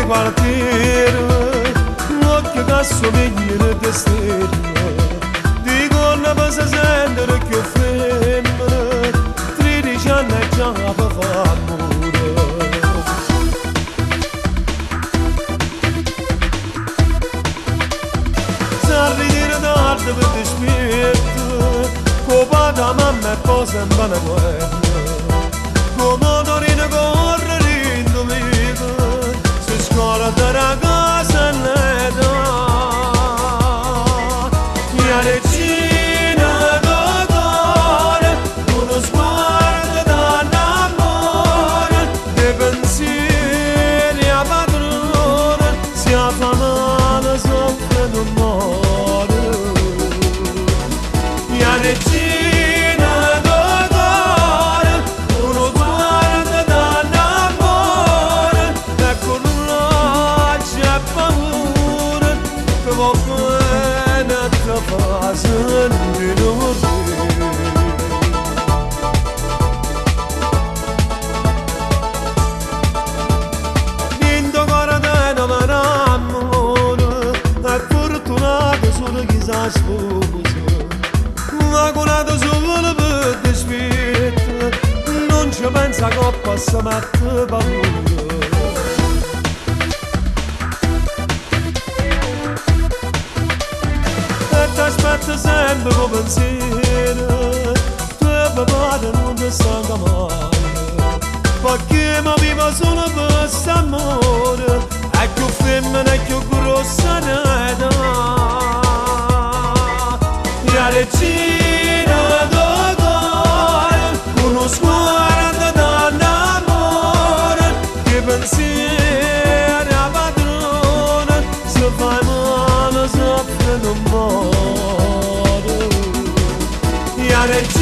Quartiere, l'occhio che assomigliano di stelle, dicono che si sentono più femmine, 13 anni e già per fare amore. Si ritira tardi per dispetto, con papà, mamma e poi sempre una guerra, come motorino corre in domenica, si scorda la casa e l'età. La regina do cuore, uno sguardo dall'amore, dei pensieri a padrone, si fa male soffre non muore. La regina do cuore, uno sguardo dall'amore, e coraggio e paura, che va bene a te fa sentire morire. Dentro cuore te ne amore, è fortunato solo chi sa sposa, ma con la solo per dispetto, non ci pensa che possa mettere paura. E ti aspetto sempre con pensiero, tu e papà non ti stanca mai, perché mi vivo solo per st'amore, è più femmina e più grossa d'età. La regina do cuore, uno sguardo dall'amore, che pensieri a padrone, se fai male soffre non muore. La regina